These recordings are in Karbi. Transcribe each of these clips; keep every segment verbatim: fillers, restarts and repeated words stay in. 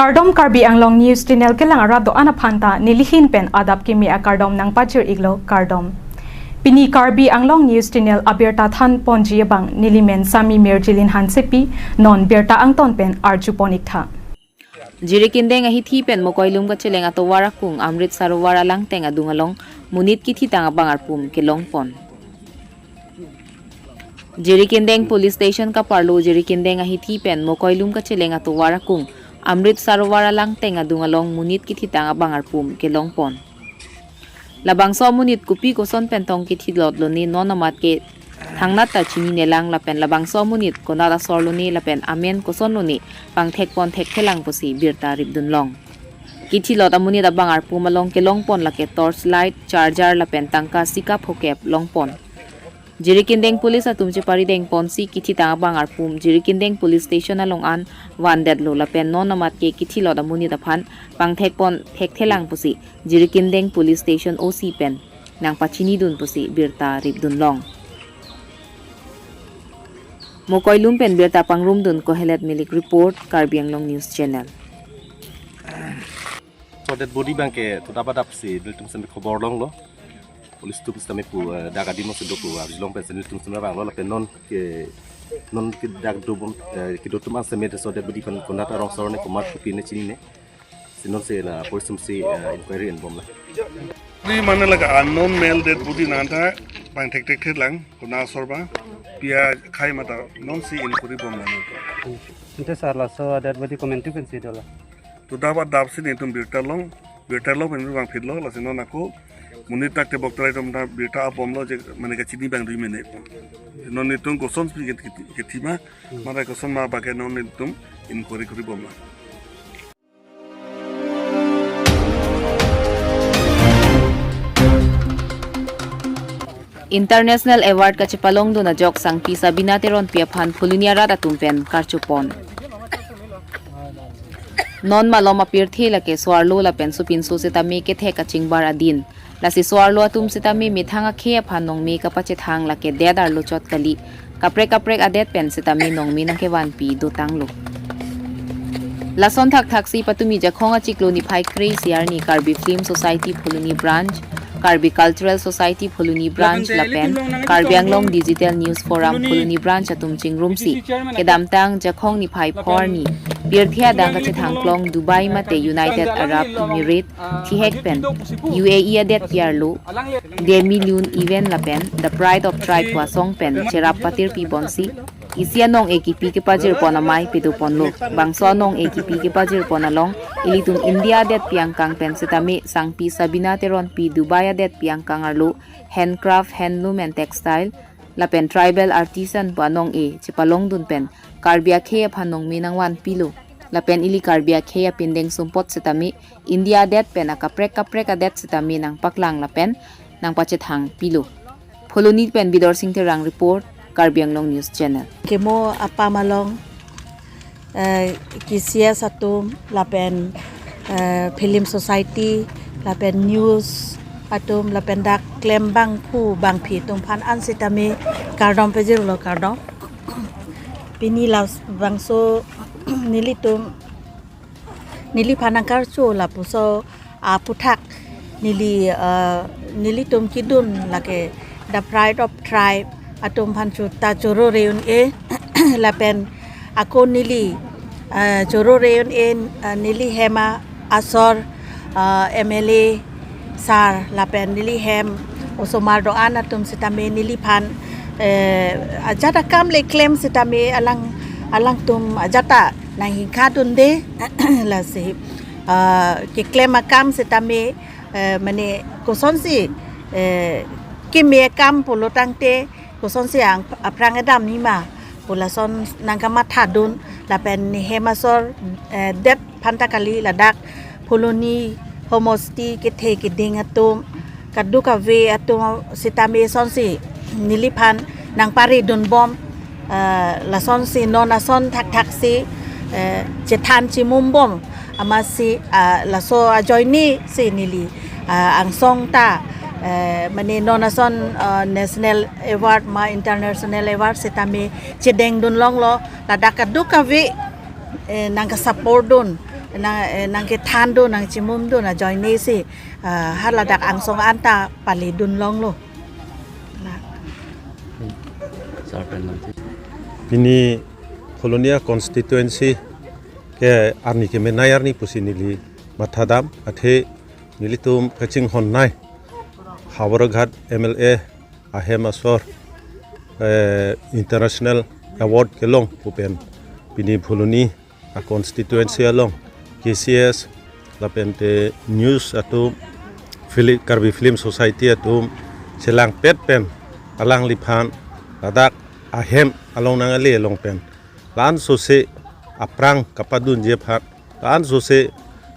Kardom, Karbi Anglong News Channel kelang arat do-an aphan ta nelihin pen adap kimi akardom nangpajir iklo, kardom. Pini Karbi Anglong News Channel abirta than ponji abang nelimen Sami Mirjilin Hansepi, non birta angton pen arju pon iktha. Jirikindeng ahithi pen Mokoilum kacheleng atovar akung Amrit Sarovar alangteng adung along monit kithitang abang arpum kelong pon. Jirikindeng Police Station kaparlo Jirikindeng ahithi pen Mokoilum kacheleng atovar akung Amrit Sarovar alangteng adung along monit kithitang abang arpum kelong pon. Labangso amonit kopi koson pen tong kithilot lone non amat ke thangnat ta chininelang lapen labangso amonit konat asor lone lapen amen koson lone pangthek pon thekthelang pusi birta ripdun long. Kithilot amonit abang arpum along kelong pon lake torch light, charger lapen tangka sikap hokep long pon. Jirikindeng Police atum cheparideng ponsi kithitang abang arpum Jirikindeng Police Station along an vandetlo lapen non amat ke kithilot amonit aphan pangthek pon thekthelang pusi Jirikindeng Police Station O C pen nangpachinidun pusi birta ripdun long. Mokoilum pen birta pangrumdun Kohelet Milik report, Karbi Anglong News Channel. So dead body abang ke toda padap si nelitum sami khobor longlo. Police atum sami pu, eh, dak adim si do pu, ah, arjulong pen si nelitum sami vanglo lapen non ke, non ke dak do bom, eh, kedo atum an sami so dead body aphan konat arong sor ne komat kopi ne chinine. Si non si la police atum si, eh, inquiry enbom la. Di mana laga unknown male dead body nangta pangthek thekthelang konat asor ba, pi akhai ma ta non si inquiry bom la. Ante sir, laso dead body komantu pensi dola? Toda padap si nelitum birta long, birta long pen vangphitlo, lasi non ako monit tak tebok terai atum ta birta apomlo je mane kachini abang dui mene. Non nelitum kosonsi ke, ke, kethi ma, mane koson ma abang ke non nelitum inquiry kori bom la. International Award kachepalongdun ajok sangpi Sabina Teronpi aphan Phuloni arat atum pen karcho pon. Non malom apirthe lake so-arlo lapen sopinso setame kethek kachingbar adin. Lasi so-arlo atum setame methang akhei aphan nongme kapachethang lake det arlo chot kali. Kaprek kaprek adet pen setame nongme nangkevanpi dotanglo. Lason thakthaksi patumi Jakhong achiklo niphai kre-isi arni Karbi Film Society Phuloni Branch, Karbi Cultural Society Phuloni Branch lapen Karbi Anglong Digital News Forum Phuloni Branch atum chingrumsi kedamtang Jakhong niphai pho arni pirthe adang kachethangklong Dubai mate United Arab Emirates thihek pen U A E adet pi-arlo Demi Lune Event lapen The Pride of Tribe pu asong pen cherap patirpi ponsi isi anong-e kipi kepajir pon amei pado ponlo. Bangso anong-e kipi kepajir pon along ilitum India adet pi angkang pen setame sangpi Sabina Teronpi Dubai adet pi angkang arlo handcraft, handloom and textile lapen tribal artisan pu anong-e chepalongdun pen Karbi akhei aphan nongme nangvanpilo. Lapen ili Karbi akhei apindeng sumpot setame India adet pen akaprek kaprek adet setame nangpaklang lapen nangpachethangpilo. Phuloni pen Bidor Sing Terang report, Karbi Anglong News Channel. Kemo apam along, eh, K C S atum lapen, eh, Film Society lapen news atum lapen dak klembangphu bangphi atum aphan an setame kardom pajirlo, kardom. Pini labangso nelitum neliphan nangkarcho lapuson aphuthak neli, eh, nelitum kedun lake The Pride of Tribe atum aphan chu ta choro reun-e lapen ako neli, eh, choro reun-e, eh, neli hem asor, eh, M L A sir lapen neli hem osomar do-an atum setame neliphan, eh, ajat akam le klem setame alang, alangtum ajat ta nanghingkha dunde lasi, ah, keklem akam setame, eh, mane kosonsi, eh, keme akam pulo tangte kosonsi ang aphrang kedam nima pu lason nangkamathadun lapen ne hem asor, eh, det aphan ta kali ladak Phuloni homosti kethe keding atum kadokave atum setame sonsi neliphan nangparidunbom, eh, lasonsi non ason thakthaksi, eh, chethan chimumbom amatsi, ah, laso ajoinesi neli, ah, angsong ta, eh, mane non ason, ah, national award ma international award setame chedengdun longlo ladak kadokave, eh, nangkasupport dun, Nang, eh, nangkethan do, nangchimum do, ajoine si, ah, haladak angsong anta pale dun longlo. Na. Pini Phuloni a constituency ke arni kemenei arni pusi neli mathadam, athe nelitum kachinghon nei Howraghat M L A ahem asor, eh, international award kelong pu pen pini Phuloni a constituency along K C S lapen te news atum, Fili-, Karbi Film Society atum chelangpet pen alangliphan ladak ahem along nangkele along pen la-an sose aphrang kapadunji aphan, la-an sose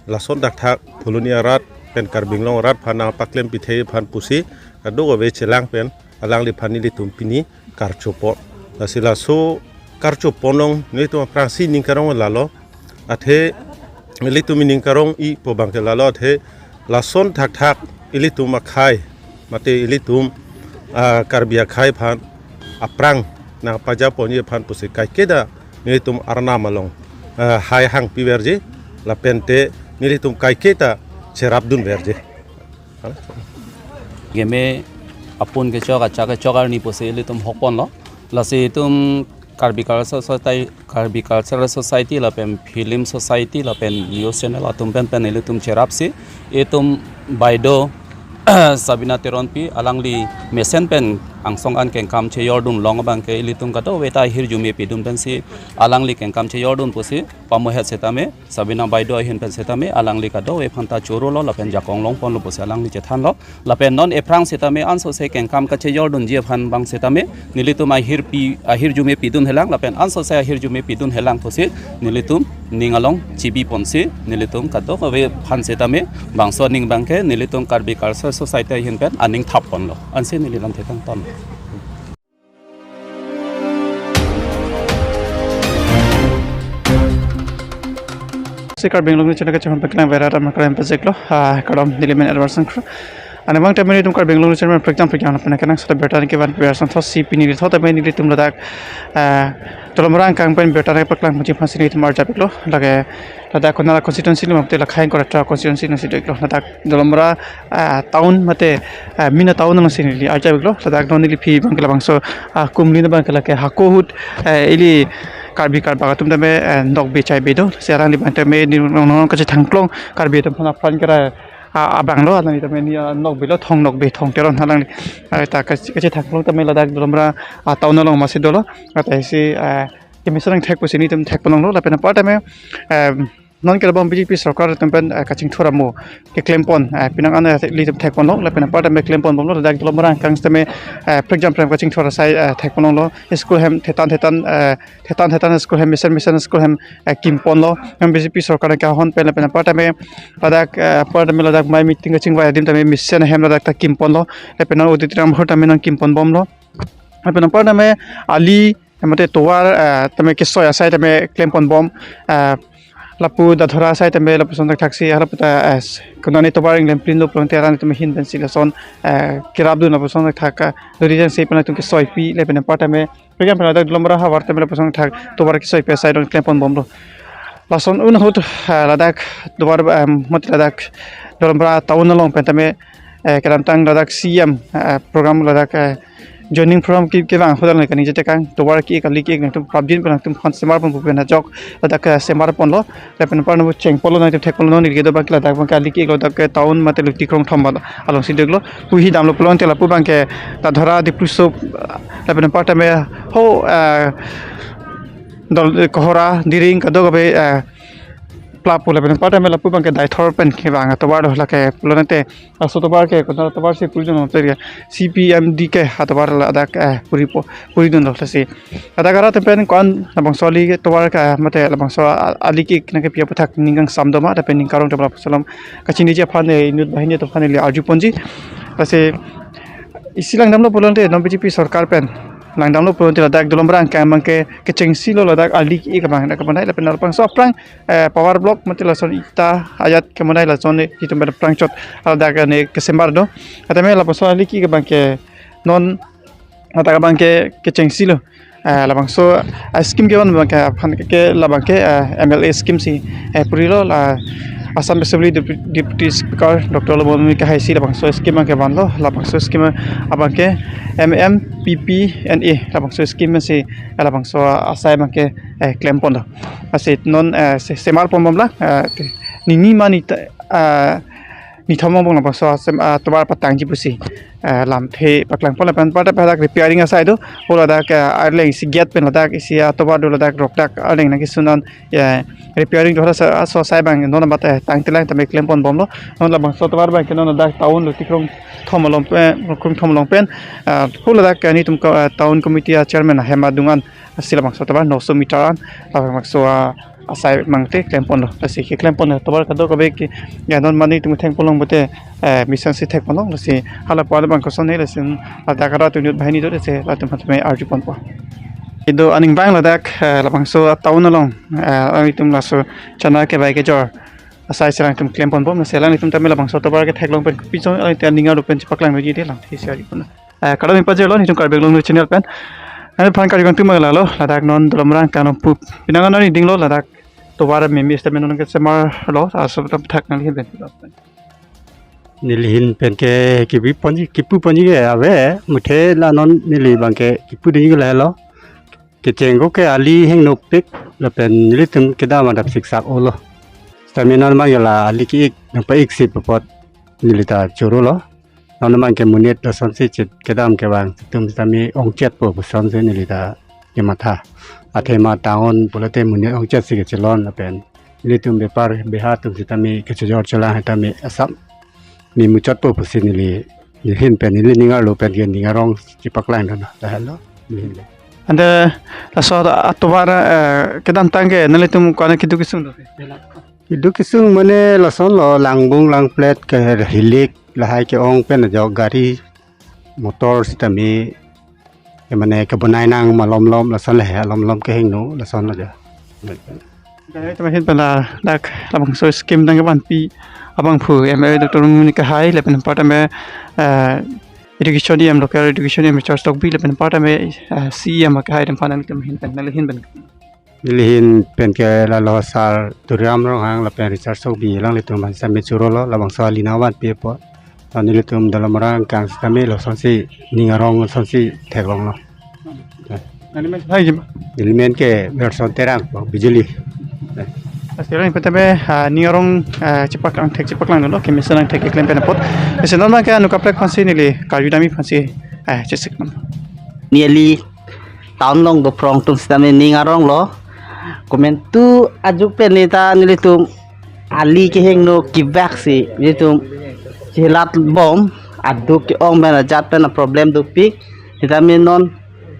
lason thakthak Phuloni arat pen Karbi Anglong arat aphan nangpaklem pithe aphan pusi kadokave chelang pen alangliphan nelitum pini karchopon. Lasi laso karchopon along nelitum aphrangsi ning karong lalo. Athe ilitum ning karong-ipo abangke lalo, athe lason thakthak ilitum akhei mate ilitum, ah, Karbi akhei aphan aphrang nangpajaponji aphan pusi kaiketa nelitum arnam along, ah, hai hangpiverji lapen te nelitum kaiketa cherapdunverji. Geme apun kechok, acha kechok arni pusi ilitum hokponlo. Lasi itum Karbi Cultural Society, Karbi Cultural Society lapen Film Society lapen news channel atum pen pen ilitum cherapsi itum baido Sabina Teronpi alangli mesen pen angsong an kengkam chejordun long abangke ilitum kadokave ta ahirjume pidun pensi alangli kengkam chejordun pusi pamohet setame Sabina baido ahin pen setame alangli kadokave aphanta chorolo lapen jakong longponlo pusi alangli chethanlo. Lapen non ephrang setame ansose kengkam kachejordunji aphan abang setame nelitum ahirpi, ahirjume pidunhelang lapen ansose ahirjume pidunhelang pusi nelitum ning along chibiponsi nelitum kadokave aphan setame bangso aning abangke nelitum Karbi Cultural Society ahin pen aning thapponlo. Ansi neli lamthe kangton. Si Karbi Anglong news channel kachinghon paklang bera ram kram pajeklo, ah, kardom neli men Edward Sangkru. Ani abang tame nelitum Karbi Anglong news channel prekjam prekjam lapen kenangsot abirta nangkevan pi asonthotsi pini ritho tame nelitum ladak, ah, Dolamara angkang pen birta nangpaklang muji aphansi nelitum arjapiklo. Lake ladak Konala constituency lo mate lakhai Koratta constituency nangsi do-iklo. Ladak Dolamara, ah, town mate, ah, main a-town nangsi neli arjapiklo. Ladak non neli aphi abangke labangso, ah, kumlin abangke lake hako ahut, eh, ili Karbi Karbak atum tame, eh, nokbe chaibe do. Si alangli abang tame neli non non kachethangklong Karbi atum aphan apran kera, ah, abanglo, alangli tame neli, ah, nokbelo, thong nokbe, Thong Teron alangli, ah, ta kach-, kachethangklong tame ladak Dolamara, ah, town along masi dolo. Athe si, ah, kemesen nangthek pusi nelitum thekponlonglo lapen apar tame, em, non kelabom B J P sorkar atum pen, eh, kachingthur amo keklempon, eh, penang an, eh, ilitum thekponlo lapen apar tame klemponbomlo, ladak Dolamara angkang tame, eh, prekjam prekjam kachingthur asai, eh, thekponlonglo, school hem thetan thetan, eh, thetan thetan school hem, mesen mesen school hem, eh, kimponlo, hem B J P sorkar kehon pen lapen apar tame ladak, eh, apar tame ladak mei meeting kachingvai adim tame mesen hem ladak ta kimponlo, lapen non auditorium hall tame nangkimponbomlo, lapen apar tame ali mate tovar, eh, tame kesoi asai tame klemponbom, eh, lapu Dadhora asai tame lapuson thakthaksi, halapu ta, eh, s-, konani tovar inglem prinlo pulote aran tame ahin pensi lason, eh, kerapdun lapuson thakthak, eh, duri jang si pen atum kesoipi lapen apar tame prekjam pen ladak Dolamara havar tame lapuson thak tovar kesoipi asai don klemponbomlo. Lason un ahut, eh, ladak tovar, eh, mate ladak Dolamara town along pen tame, eh, kedamtang ladak C M, eh, program ladak, eh, joining program ke, kevang ahut along kani jete kang tovar ke-ik ali ke-ik nangtum prapjin pen nangtum aphan semarpon pu pen ajok ladak, eh, semarponlo. Lapen apar nangtum chengponlo nangtum thekponlo neli kedo abangke ladak abangke ali ke-iklo, ladak ke town mate Luti Krongthom alongsi do-iklo. Puhi damlo pulote lapu abangke Dadhora Dipluso, lapen apar tame ho, eh, dol, eh, Kohora, Diring kadokave, eh, plapu lapen apar tame lapu abangke Deithor pen kevang atovar do lake pulote laso tovar ke konat tovar si puridun te C P M D K atovar ladak, eh, puripo, puridunlo lasi. Ladak arat pen ko-an labangso ali tovar ke mate labangso a-, ali ke-ik nangkepi aputhak ning kangsam doma, lapen ning karong doma lapuson alam kachiniji aphan, eh, inut banghini atum aphan neli arjuponji. Lasi isi langdamlo pulote non B J P sorkar pen langdamlo pulote ladak Dolamara angkang abangke kechengsilo, ladak ali ke-ik abang dak kemanai lapen labangso aphrang, eh, power block mate lason ita ajat kemanai lason ne itum pen aphrang chot ladak ne kesemar do. Atame labangso ali ke-ik abangke non ladak abangke kechengsilo. Eh, labangso, eh, scheme kevan abangke aphan ke labangke, eh, M L A scheme si, eh, purilo la Assam Assembly Deputy, Deputy Speaker Doctor Lomon Muni kahai si labangso scheme abangke vanlo, labangso scheme abangke M M P P N A, labangso scheme si, eh, labangso asai abangke, eh, klemponlo. Lasi non, eh, se-, semar ponbomlang, eh, ke-, nini ma nita, eh, nithom angbong labangso asem, ah, tovar patangji pusi, eh, lamthe paklangpon lapen anparta pen dak repairing asai do, pu ladak, eh, arleng isi gate pen ladak isi atovar do ladak rok dak arleng nangkesun an, eh, repairing do laso, laso asai abang non amat, eh, tangtelang tame klemponbomlo. Non labangso tovar abangke non ladak town Lutikhrong thom along pen, Krongthom along pen, eh, pu ladak, eh, nelitum ko, eh, town committee a chairman ahem adung an, asi labangso tovar noso meter an, labangso, ah, asai abangke klemponlo. Lasi keklemponlo tovar kadokave ke, ya non mane nelitum thengponlong pute, eh, mission si thekponlong. Lasi hala pu abang koson he, lasi ladak arat unit banghini do, lasi latum aphan tame arjuponpo. Ido aning abang ladak, eh, labangso town along, eh, nelitum laso chana kebai kejor asai si alangtum klemponbom, lasi alangtum tame labangso tovar ketheklong pen kopi chong alangtum ning arlo pen chepaklangji de lamthe si arjuponlo. Eh, kardom pajirlo nelitum Karbi Anglong News Channel pen. Neliphan karjukangtung abang lalo, ladak non Dolamara angkang along pu pinang an arni dinglo, ladak tovar mimi sitame non kesemarlo, laso atum thak nangli ahin pen. Neli ahin pen ke kipuponji, kipuponji ke ave, muthe la non neli abangke kipudunji ke lahelo. Kecheng ako ke ali hengnopik, lapen nelitum kedam adap siksak olo. Sitame non abangke la ali ke-ik, nangpa-ik si pu apot neli ta chorolo. Non abangke monit lasonsi chit kedam kevang atum sitame ongchetpo pu asonsi neli ta kematha. Athema town pulote monit ongchet si kechelon lapen nelitum bepar beha atum sitame kechojor chelang sitame asap me muchotpo pusi neli, neli ahin pen neli ning arlo pen ke ning arong chepaklangdun, lahelo neli ahin pen. Ante laso atovar, eh, kedamtang ke nanglitum ko-an keduk kesung do? Keduk kesung mane lasonlo, langbung langplet ke hilik lahai ke-ong pen ajok gari motor sitame, ya mane kebonai nang malomlom lason le, alomlom kehingno lasonlo ja. Nanglitum ahin pen ladak labangso scheme nangkevanpi abangphu M L A Doctor Muni kahai lapen anparta me, eh, education E M, local education E M Richard Tokbi lapen anparta me, eh, C E M kahai atum aphan nangtum ahin pen, nangli ahin pen. Neli ahin pen ke lalo sar Tuliram Ronghang lapen Richard Tokbi alanglitum aphan sitame chorolo, labangso ali nangvanpi apot. Lapen nelitum Dolamara angkang sitame lasonsi ning arong lasonsi theklonglo. Nangli men hai jima? Neli men ke Gerson Terang, Bang Bijuli. Lasi alangli pen tame, ah, ning arong, ah, chepaklang thek chepaklanglo, kemesen angthek keklem pen apot. Lasi non abangke anu kaprek aphansi neli karjudamji aphansi, ah, chesik non. Neli town along dophrong atum sitame ning aronglo. Komantu ajuk pen neta nelitum ali kehingno kevak si nelitum chelatbom, aduk ke-ong pen ajat pen a-problem dopik. Sitame non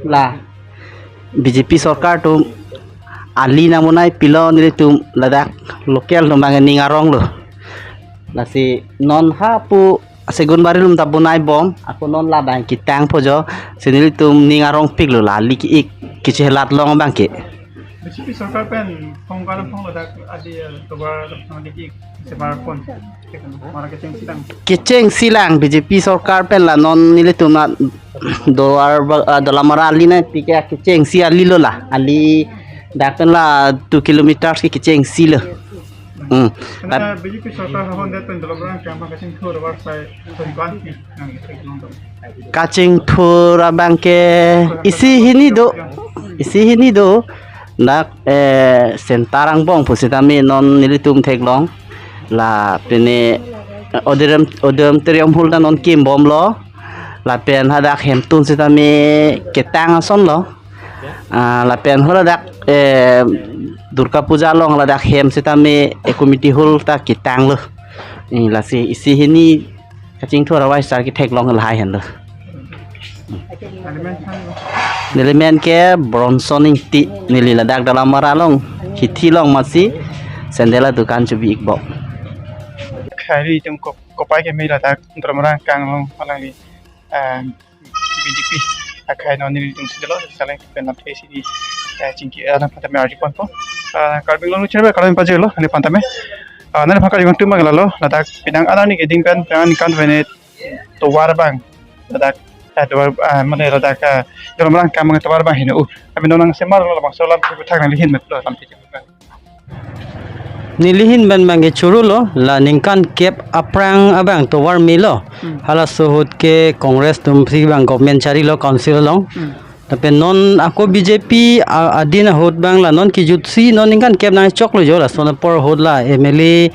la B J P sorkar atum ali nangbonaipilo, nelitum ladak local atum abang ning aronglo. Lasi non hapu Segunbari along ta bonaibom, ako non labang ketang po jo, si nelitum ning arongpiklo, la ali ke-ik, kechelat long abangke. B J P sorkar pen phong kar phong ladak adi, eh, tovar phong adi ke-ik sebar pon. Mara kechengsilang. Kechengsilang, B J P sorkar pen la non nelitum la Doar ba-, ah, Dolamara ali nangpi ke kechengsi alilo la. Ali dak pen la two kilometers ke kechengsilo. Hmm. Karena B J P sorkar hahon det pen Dolamara angkang abang kachingthur abar sai tongkan pi nang isi long dong. Kachingthur abangke isi hini do, isi hini do. Dak, eh, center angbong pusitame non nelitum theklong. La pine, eh, auditorium, auditorium hall ta non kimbomlo. Lapen hadak hemtun sitame ketang asonlo. Ah, lapen haladak, eh, Durga Puja along ladak hem sitame, eh, committee hall ta ketanglo. Eh, lasi isi hini kachingthur abai sar ketheklong lahai henlo. Neli men ke Bronson Ingti, neli ladak Dolamara along hithi long masi sandal adukan chobi-ikbom. Khari tum kop-, kopai keme ladak Dolamara angkang along alangli, eh, B J P akhai non nelitum si dolo, salang pen lamthe si di, eh, chingki, eh, alangphan tame arjuponpo. Eh, Karbi Anglong News Channel kardom pajirlo neliphan tame. Eh, neliphan karjukangtung abang lalo, ladak pinang an arni keding pen, pinang an ningkan pen tovar abang ladak, eh, tovar, eh, mane ladak, eh, Dolomra angkang abang tovar abang heno. Kami non nangsemar lo labangso alamthe aphuthak nangli ahin pen lo alamthe aphuthak. Neli ahin pen abangke choro lo, la ningkan kep aphrang abang tovar melo. Hmm. Halaso ahut ke Congress atumsi abang government charilo council along. Hmm. Lapen non ako B J P a-, adin ahut abang la non kejutsi non ningkan kep nangchoklo jo, lason apor ahut la M L A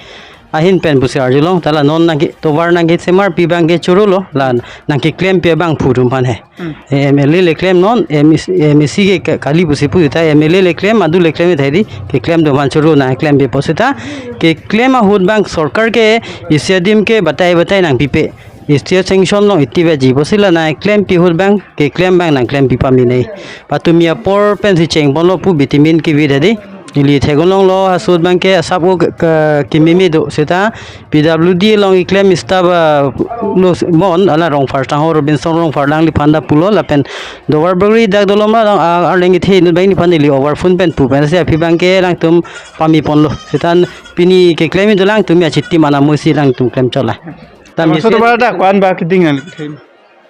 ahin pen pusi arjulong, ta la non nangke tovar nangkesemarpi abangke choro lo, la nangkeklempi abang phu atum aphan he. Hmm. Eh, M L A le klem non, M A C, M A C ke ka-, kali pusi pu ta M L A le klem, adu le klem ta di, keklemdun aphan choro nangklempi pu seta, keklem ahut abang sorkar ke isi adim ke batai batai nangpipe. State sanction along iti baji pusi la nangklempi ahut abang, keklem abang nangklempi pamenei. Patumi apor pensi chengponlo pu betimin kebi ta di. Neli theklonglo, halaso ahut abangke asap o ke, ke, kememe do seta P W D along keklem staff, ah, lo s-, mon, hala Rongphar tangho Robinson Rongphar alangliphan ta pulo lapen Duarbagori dak Dolomra along, ah, arleng kethe inut abang neliphan neli over phone pen pu pensi aphi abangke alangtum pameponlo. Seta pini keklem dolang tumi achitim ana musi alangtum klem chola. Ta labangso mesen tovar dak ko-an ba keding nangli kethe?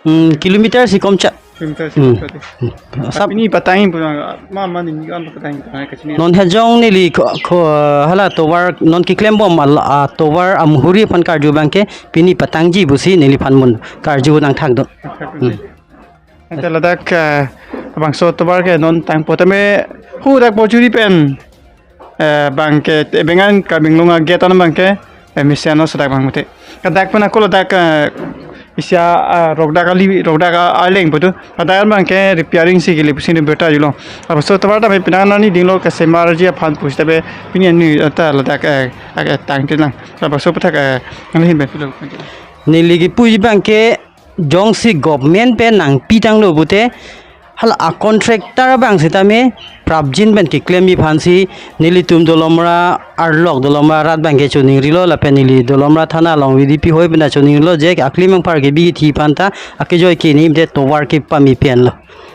Hmm, kilometer isi komcha. Kilometer isi Hmm. komcha de. Hmm. Asap pini patang pu, ma, ma, neli ko-an patang, patang kachini. Non hajong neli ko, ko, hala tovar non keklembom al-, a tovar amhuri aphan karju abangke pini patangji pusi neliphan mun karju nangthakdun. Nangthakdun. Hmm. Ante ladak, eh, labangso tovar ke non tangpo tame hu dak Borjuri pen, eh, abangke, eh, bengan Karbi Anglong a-gate an abangke, eh, mesen lo sedak abang mate. Kadak pen ako ladak, eh, isi a, ah, rokdak ali, rokdak a-, aleng putu. Kadak abangke repairing si kele pusi ni berta julo. Labangso tovar tame penang nani dinglo kesemarji aphan pusitame pini ani ta ladak, eh, eh, tangte nang. Labangso aphuthak, eh, nangli ahin pen pilo. Neli kepuji abangke jongsi government pen nangpitanglo pute, hala a-contractor abang sitame prapjin pen keklemji aphansi nelitum Dolomra arlok Dolomra arat abangke choningrilo lapen neli Dolomra thana along V D P hoi pen ta choningrilo je aklim angphar kebi kethi aphan ta akejoi ke ni de tovar kepame pen lo.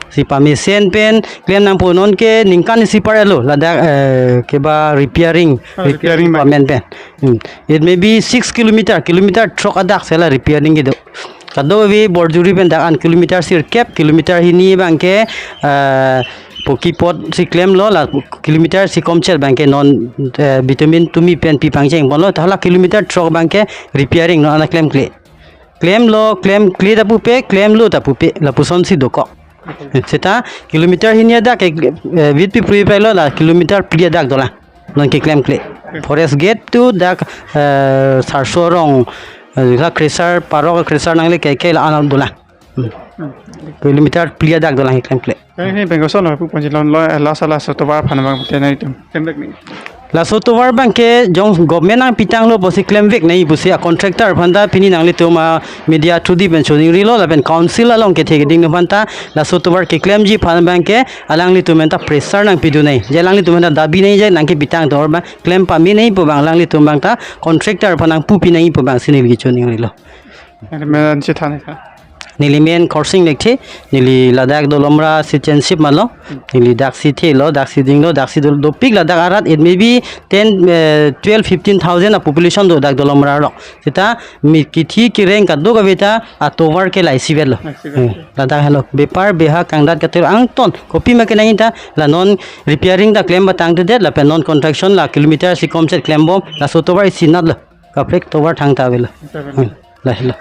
Si pamesen pen klem nangpo non ke ningkan isi par lo ladak, eh, keba repairing, Ah, repairing repairing abang. Payment pen. Hmm. It may be six kilometer, kilometer throk adak si la repairing kedo. Kadokave Borjuri pen dak an kilometer sirkep, kilometer hini abangke, eh, poki pot si klemlo la kilometer isi komcha abangke non, eh, bitumin tumi pen pi pangchengponlo, ta hala kilometer throk abangke repairing non ana klemkle. Klemlo, klemkle ta pupe, klemlo ta pupe, lapusonsi dokok. Seta kilometer hini adak ke, eh, vit pi prui pailo la kilometer phli adak dolang. Non keklemkle. Forest gate to dak, eh, Sarso arong, eh, la Kresar, Parok Kresar nangle ke ke la anam dolang. Hmm. Kilometer phli adak dolang keklemkle. Kami ni pengkoson lo pu ponji lon lo, eh, lasa laso tovar aphan abang mate nangtum klemvek ni. Laso tovar abangke jong government nangpitanglo pusi klemvek nangji pusi a-contractor aphan ta pini nanglitum a-media through di pen choningrilo lapen council along kethe keding aphan ta laso tovar keklemji aphan abangke alanglitum pen ta pressure nangpidun nangji. Je alanglitum pen ta dabi nangji je nangkepitang tovar abang klem pame nangji pu abang alanglitum abang ta contractor aphan nangpupi nangji pu abangsi neli choningrilo. Neli men si than tha. Neli men Khorsing Lekthe, neli ladak Dolomra citizenship malo, neli daksi thelo, daksi dinglo, daksi do, dopik ladak arat, it may be ten, eh, twelve, fifteen thousand a-population do dak Dolomra lo. Seta mi kithi kireng kadokave ta atovar ke laisi velo. Laisi velo. Hmm. Ladak helo. Bepar beha kangdat katir angton. Kopima kenangji ta la non repairing ta klem batang te det lapen non construction la kilometer isi komchet klembom laso tovar isi natlo. Kaprek tovar thangta avelo. Thangta avelo. Hmm. Lahelo.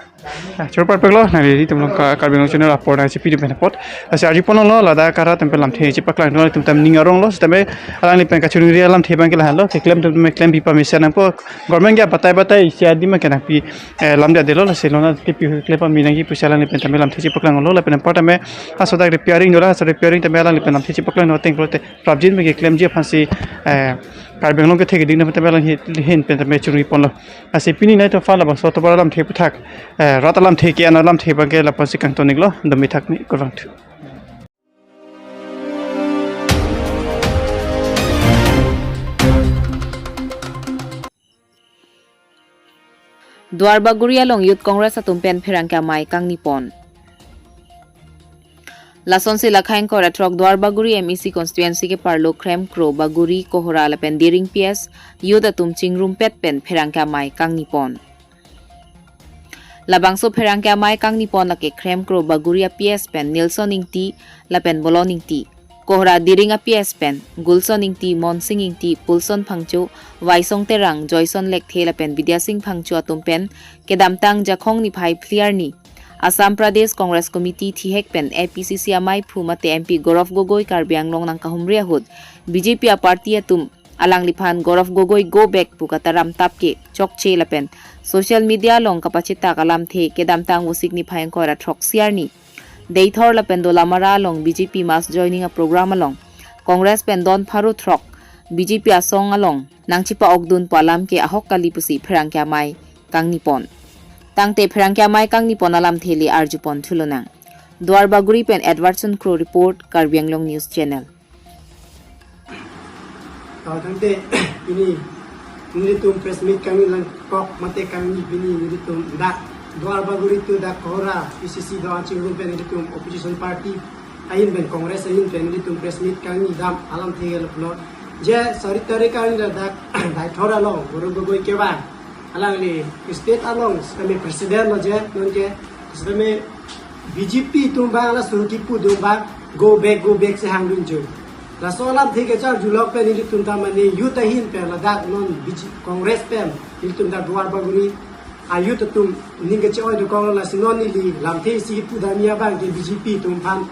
Ah, choro parpeklo, nangli itum along ka-, Karbi Anglong channel apor nangchepidun pen apot. Lasi arjuponlo, ladak arat atum pen lamthe chepaklang dun, itum tam ning aronglo, sitame alangli pen kachoningri alamthe abangke lahenlo, keklem atum pen klempi pamesen nangpo, government ke batai batai isi adim ke nangpi, eh, lamde adelo, lasi lona kepi klem pame nangji pusi alangli pen tame lamthe chepaklanglo, lapen apar tame, laso dak repairing dolang, laso repairing tame alangli pen lamthe chepaklang ateng pulote, prapjin pen keklemji aphansi, eh, Karbi Anglong kethe keding tame alangli ahin pen tame choningriponlo. Lasi pini nai to phan labangso tovar alamthe aphuthak, eh, rat alamthe ke-en alamthe abangke lapusi kangton iklo, dumi thak ni kurvangthu. Duarbagori along Youth Congress atum pen pherangke amei kangnipon. Lasonsi lakhai ingkoi ra throk Duarbagori M A C constituency keparlo Kremkro, Bagori, Kohora lapen Diring P S youth atum chingrumpet pen pherangke amei kangnipon. Labangso pherangke amei kangnipon lake Krem Kro Baguri a-P S pen Nilson Ingti lapen Bolon Ingti, Kohora Diring a-P S pen Gulson Ingti, Monsing Ingti, Pulson Phangcho, Waisong Terang, Joyson Lekthe lapen Bidyasing Phangcho atum pen kedamtang Jakhong niphai phli arni Assam Pradesh Congress Committee thihek pen A P C C ameiphu mate M P Gaurav Gogoi Karbi Anglong nangkahumri ahut B J P a-party atum alangliphan Gaurav Gogoi go back pu kataram tap ke chokche lapen social media along kapachitak alamthe kedamtang Vosik niphai ingkoi ra throksi arni Deithor lapen Dolamara along B J P mass joining a-program along Congress pen don pharo throk B J P asong along nangchipa-okdun pu alam ke ahok kali pusi pherangke amei kangnipon. Tangte pherangke amei kangnipon alamthe le arjupon thulonang. Duar Baguri pen Edwardson Kro report, Karbi Anglong News Channel. Tangte pini nelitum press meet kangni langkok mate kangni pini nelitum dak Duar Baguri tu dak Kohora P C C do-an chingrum pen nelitum opposition party ahin pen Congress ahin pen nelitum press meet kangni dam alamthe ke lapulo. Je sari tarik kangni dak Deithor along Gaurav Gogoi kevang. Alangli state along sitame president lo je nonke sitame B J P atum abang laso kipu atum abang go back, go back si hangdun jo. Laso alamthe kecharjulok pen nelitum ta mane youth ahin pen ladak non B J P Congress pen nelitum ta Duar Baguri a-youth atum ning kechoi dokok lo, lasi non neli lamthe isi kipu damji abang ke B J P atum aphan.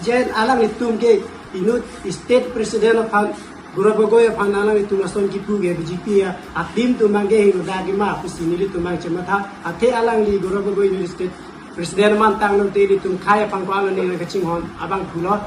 Je alanglitum ke inut state president aphan Gaurav Gogoi aphan alanglitum lason kipu ke B J P a, a-team atum abang ke hingno dagi ma pusi nelitum abang chematha. Athe alangli Gaurav Gogoi inut state president man tanglo te ilitum khei aphan ko alone kachinghon abangphu lo.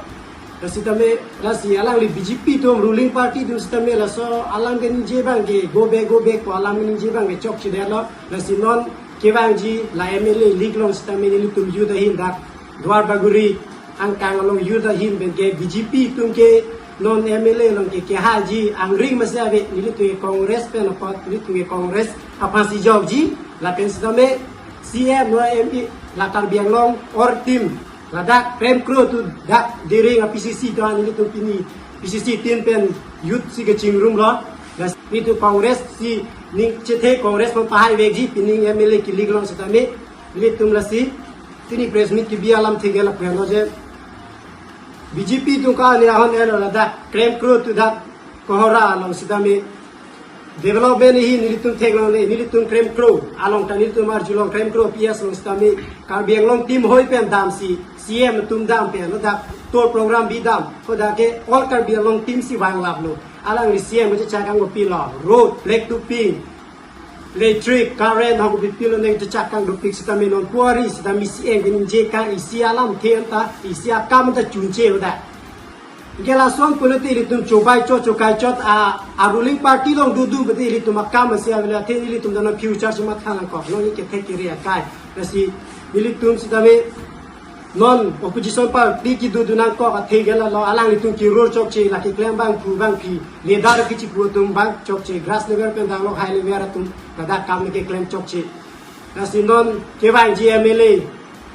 Lasi tame, lasi alangli B J P atum ruling party atum sitame laso alam keningje abang ke go back, go back pu alam keningje abang ke chokchedetlo. Lasi non kevangji la M L A league along sitame nelitum youth ahin dak Duar Baguri angkang along youth ahin pen ke B J P atum ke non M L A along ke kehaiji angring masi ave, nelitum ke Congress pen apot nelitum ke Congress aphansi jokji lapen sitame C M lo M P la Karbi Anglong or team ladak Krem Kro tu dak Diring a-P C C do-an nelitum pini P C C team pen youth si kachingrum lo. Lasi nelitum Congress si ning chethe Congress aphan pahai vekji, pining M L A ke-league along sitame nelitum lasi pini press meet kebi alamthe ke lapu henlo je B J P atum kali ahon elo ladak Krem Kro tu dak Kohora along sitame development ahin nelitum theklongle, nelitum Krem Kro along ta nelitum arjulong Krem Kro P S along sitame Karbi Anglong team hoi pen damsi C M atum dam pen ladak tour program bidam, hadak ke all Karbi Anglong team si vanglaplo. Alangli C M kachechak kangpilo, road, black to pink, electric, current, hako pipilo neng chechak kangdopik sitame non puari sitame C M keningje kang isi alamthe anta, isi akam anta chunche hadak. Ke lason pulote ilitum chobai chot chokai chot a, a-ruling party along dudu bete ilitum akam masi avela the ilitum dana future chematha nangkok, non ke thek kiri akai. Lasi ilitum sitame non opposition party kedodun nangkok athe ke lalo alanglitum kirur chokche, la keklem abangphu abangphi, leader kichipu atum abang chokche, grass level pen danglo high level atum ladak kam keklem chokche. Lasi non kevangji M L A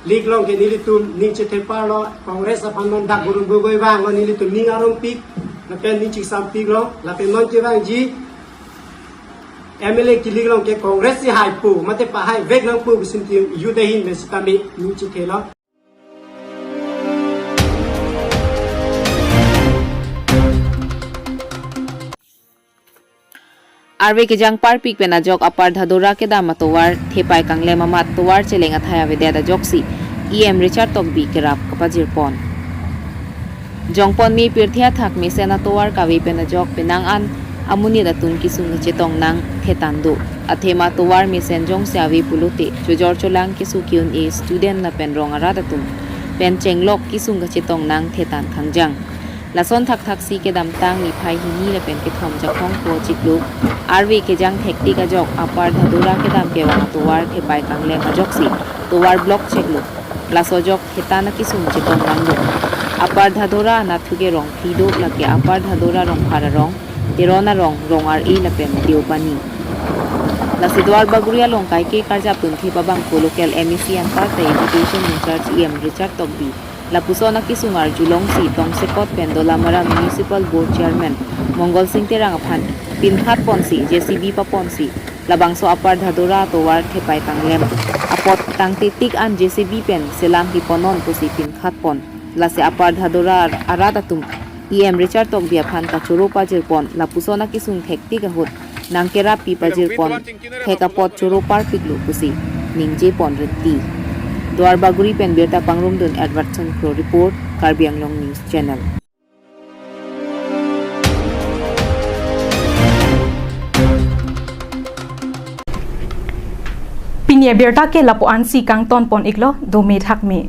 league along ke nelitum ning chethe parlo, Congress aphan non dak Gaurav Gogoi vanglo nelitum ning arongpik lapen ning chingsampiklo, lapen non kevangji M L A ke-league along ke Congress si haipo mate pahai vek nangpo pusi nelitum youth ahin pen sitame ning chethelo. Arve kejang parpik pen ajok Upper Dhadora kedam atovar thepai kanglem amat tovar cheleng athai avedet ajoksi E M Richard Tokbi kerap kapajirpon. Jongpon me pirthe athak mesen atovar kave pen ajok penang an amonit atum kesung kachetong nang thetan do. Athema tovar mesen jongsi ave pulote chojor cholang keso ke-un-e student lapen rong arat atum pen chenglok kesung kachetong nang thetan thangjang. Lason thakthaksi kedamtang niphai hini lapen kethom Jakhong po chiklo arve kejang thektik ajok Upper Dhadora kedam kevang atovar thepai kanglem ajoksi tovar block cheklo. Laso ajok thetan akesung chetong nanglo. Upper Dhadora anatthu ke rong phli do, lake Upper Dhadora, Rongphar arong, Teron arong, Rong Ar-e lapen Deopani. Lasi Duar Bagori along kaike karjap tunthip abangphu local M A C anparta education in-charge E M Richard Tokbi lapuson akesung arjulongsi tongsekot pen Dolamara Municipal Board Chairman Mongol Sing Terang aphan pinkhat ponsi J C B paponsi Labangso Upper Dhadora atovar thepai kanglem apot tangte tik an J C B pen selam kiponon pusi pinkhat pon. Lasi Upper Dhadora arat atum E M Richard Tokbi aphan kachoro pajir pon, lapuson akisung thektik ahut nangkerap pi pajir pon thek apot choro parpiklo pusi ningje pon rinti. Duarbagori pen birta pangrumdun Edwardson Kro report, Karbi Anglong News Channel. Pini abirta ke lapu-ansi kangton pon iklo, dome thakme.